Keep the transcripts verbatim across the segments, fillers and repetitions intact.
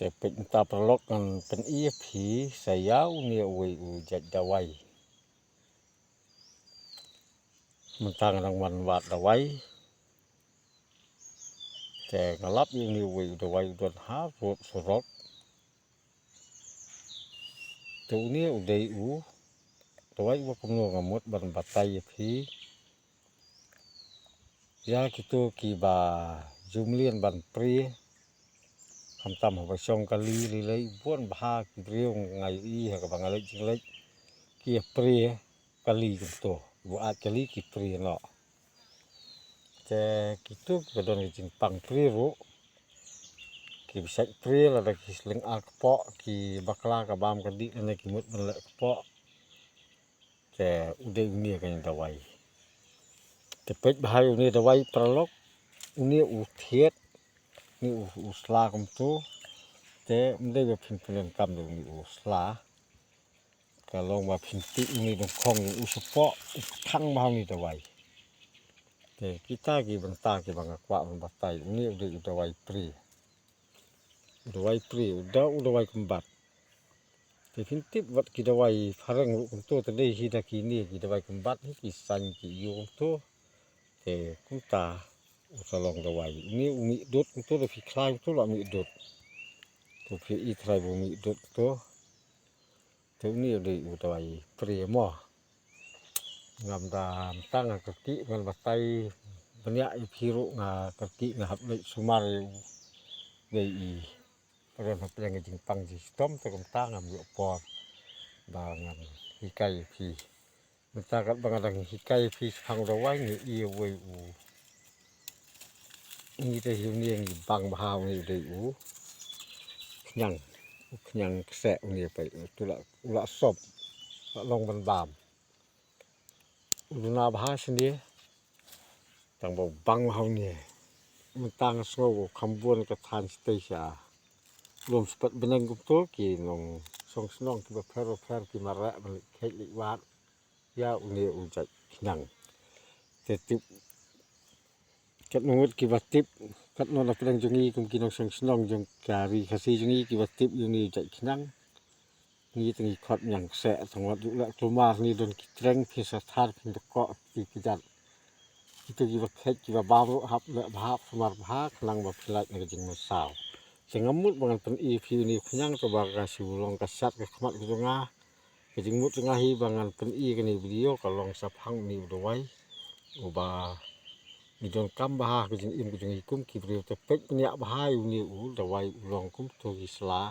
Te peit mynta paralok ngan pyni ïa phi sa ïa une uwei u jait dawai. Mynta nga dang wan wad dawai. Te nga lap ïa une uwei u dawai u don ha rud surok. Te une u dei u dawai uba kumno nga mut ban batai ïa phi. Ïa kito kiba ju mlien ban prie. Khamtam haba shong kali lei lei bun bha ki briew nga ïohi ha kaba nga leit jingleit ki ïa prie kali kumto. Ba ait kali ki prie noh. Te kito kiba don ki jingpang prie ruh, kiba shait prie lada ki sleng ar kpoh, ki bakla ka bam ka dih lane ki mut ban leh kpoh. Te u dei une kane dawai. Te peit bha ïa une dawai paralok, une u thied, une u, u sla kumto. Te ym dei ba phin pyndonkam da une u sla. Ka long ba phin tih une dong khong u shapoh, u thang bha une dawai. Te kita ki bynta kiba nga kwah ban batai, une u dei u dawai prie. U dawai prie, u da u dawai kymbat. Te phin tip wat ki dawai phareng ruh kumto, te dei hi da kine ki dawai kymbat hi ki saiñ ki ïew kumto. Te kumta u sa long dawai. Une u mih dud kumto, da phi khlaiñ kumto la mih dud. To phi i trai ba u mih dud kumto. Te une u dei u dawai prie mo. Ngam da mynta nga kyrkieh ngan batai bniah ïa phi ruh, nga kyrkieh nga hap leit sumar ïa u dei i. Pyrshah hapdeng ka jingpang jingshitom te kumta ngam ïoh por ba ngan hikai ïa phi. Mynta katba nga dang hikai ïa phi shaphang u dawai ngi ïa uwei u. Ngi te hi une ngi bang bha une u dei u khñiang. U khñiang kseh une peit u tu la, u la sop. La long ban bam. U duna bha shane. Tang ba u bang bha une. Mynta nga sngew u kham bun ka thaiñ shatei sha. Lum spat bneng kumto ki nongshong shnong kiba pher ba pher ki mareh ban leit kheit leit wad ïa une u jait khñiang. Te tip katno ngut kiba tip, katno na pdeng jong ngi kum ki nongshong shnong jong ka ri Khasi jong ngi kiba tip ïa une u jait khñiang. Ngi te ngi khot miang kseh, tang wat ju leh kulmar, ngi don ki treng, phin sa thar, phin da koh ki kjat. Kito kiba kheit kiba bam ruh hap leh bha, hap sumar bha khnang ba phi lait na ka jingmynsaw. Te nga mut ba ngan pyni ïa phi une u khñiang, te ba ka shu long ka shad ka khmat ka jong nga. Ka jingmut jong nga hi ba ngan pyni ïa kane ka video ka long shaphang une u dawai uba ngi donkam bha ha ka jingim ka jong ngi kum ki briew, te peit bniah bha ïa une u dawai u long kumto ki sla.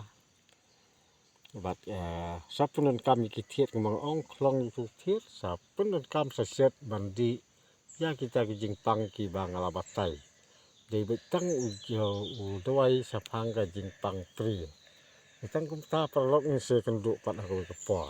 Bad, eh, sa pyndonkam ïa ki thied, kumba nga ong khlong ïa ki thied, sa pyndonkam sa shet ban dih ïa kita ki jingpang kiba nga la batai. Dei beit tang u, u dawai shaphang ka jingpang prie. Beit tang kumta paralok, ngin sa ïakynduh pat ha kawei ka por.